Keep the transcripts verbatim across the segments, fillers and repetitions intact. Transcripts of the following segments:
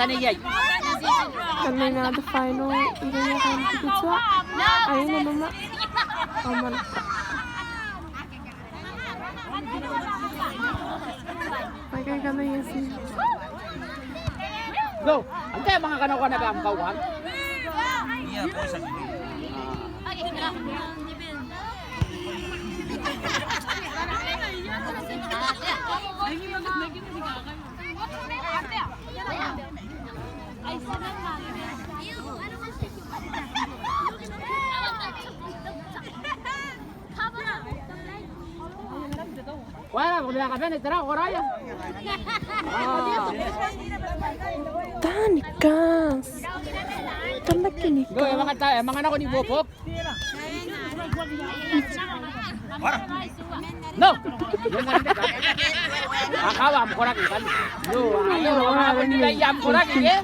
Tane iai. Kami na the final, ikai kami kitutua. Ai na mama. Aman. Aikai kami iai. Go. Ante manga kanakoa naba am kauoua. Tanikas. Tanakinika. Go, e manga ta-, e manga nako ni bobok. No. Akawa am koraki kan. No, no, no, am koraki, e?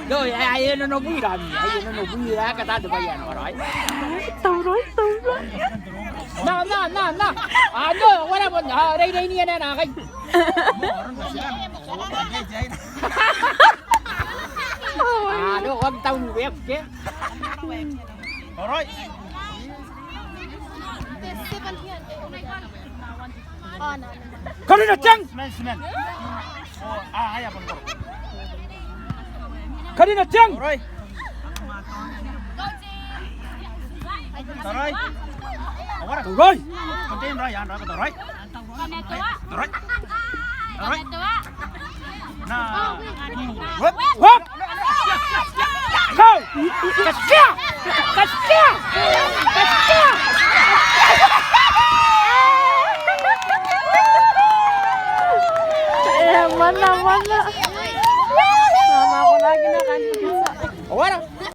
No, e, e, e, no, no, bwira, e, e, no, no, bwira, ka tatu ba ian, koraki. Tauroi, tauroi. Na, na, na, na. A, no, wara bon, a, rei, rei, ni, na, na, kai. A, no, wag taun web, ke? All right. Karina Chang. Semen, semen. Oh, a, aia, bon, bon. Karina Chang. All right. Tarai. Awara. Tarai. Contain rai, an rai, tarai. Tarai. Tarai. Na. Hop. Hop. Go. Kasia. Kasia. Kasia. E, mana, mana. Mama, ko lagi na kan. Awara.